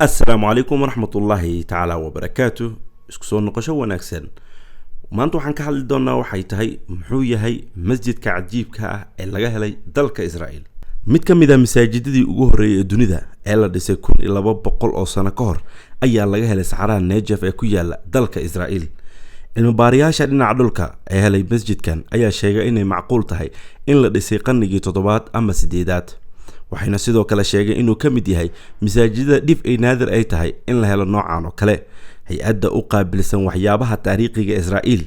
Assalaamu calaykum waraxmatullaahi tacaala wabarakaatu. Isku soo noqosho wanaagsan. Maanta waxaan ka hadli doonaa waxay tahay muxuu yahay masjidka cajiibka ah ee laga helay dalka Israa'iil. Mid ka mid a masaajidadii ugu horreeyay ee dunida ee la dhisay 1200 oo sano ka hor ayaa laga helay saxaraha Nejef ee ku yaala dalka Israa'iil. Cilmibaarayaasha dhinaca dhulka ee helay masjidkan ayaa sheegay inay macquul tahay in la dhisay qarnigii toddobaad ama sideedaad, waxayna sidoo kale sheegeen inuu ka mid yahay masaajidada dhif ay naadir ay tahay in la helo noocan oo kale. Hay-adda u qaabilsan waxyaabaha taariikhiga Israa'iil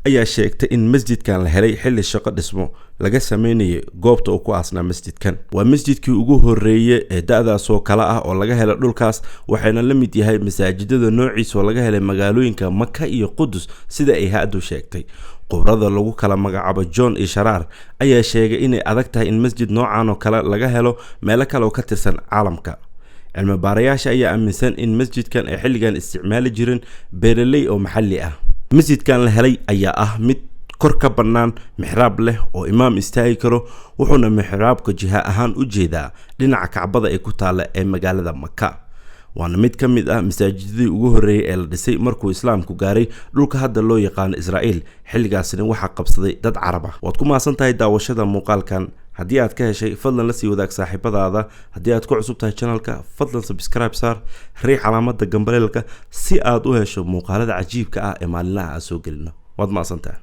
ayaa sheegtay in masjidkan la helay xilli shaqo dhismo laga sameynayay goobta uu ku aasnaa masjidkan. Waa masjidkii ugu horreeyey ee da-daasoo kale ah oo laga helay dhulkaas, waxayna la mid yahay masaajidada noociisa oo laga helay magaalooyinka Maka iyo Qudus, sida ay hay-addu sheegtay. Khubrada lagu kala magacaabo John iyo Sharaar ayaa sheegay inay adag tahay in masjid noocan oo kale laga helo meelo kale oo ka tirsan caalamka. Cilmi baarayaasha ayaa aaminsan in masjidkan ay xilligan isticmaali jirin beeraley oo maxalli ah. Masjidkan la helay ayaa ah mid kor ka bannaan, mixraab leh oo imaam istaagi karo, wuxuuna mixraabka jiha ahaan u jeedaa dhinaca Kacbada ee ku taalla ee magaalada Maka. Waana mid ka mid ah masaajidadii ugu horreeyey ee la dhisay markuu Islaamku gaaray dhulka hadda loo yaqaano Israa'iil. Xilligaasina waxaa qabsaday dad Carab ah. Waad ku mahadsan tahay daawashada muuqaalkan. Haddii aad ka heshay, fadlan la sii wadaag saaxiibadaada. Haddii aad ku cusub tahay channelka, fadlan subscribe saar, riix calaamada gambaleelka si aad u hesho muuqaalada cajiibka ah ee maalinlaha aan soo gelino. Waad mahadsantahay.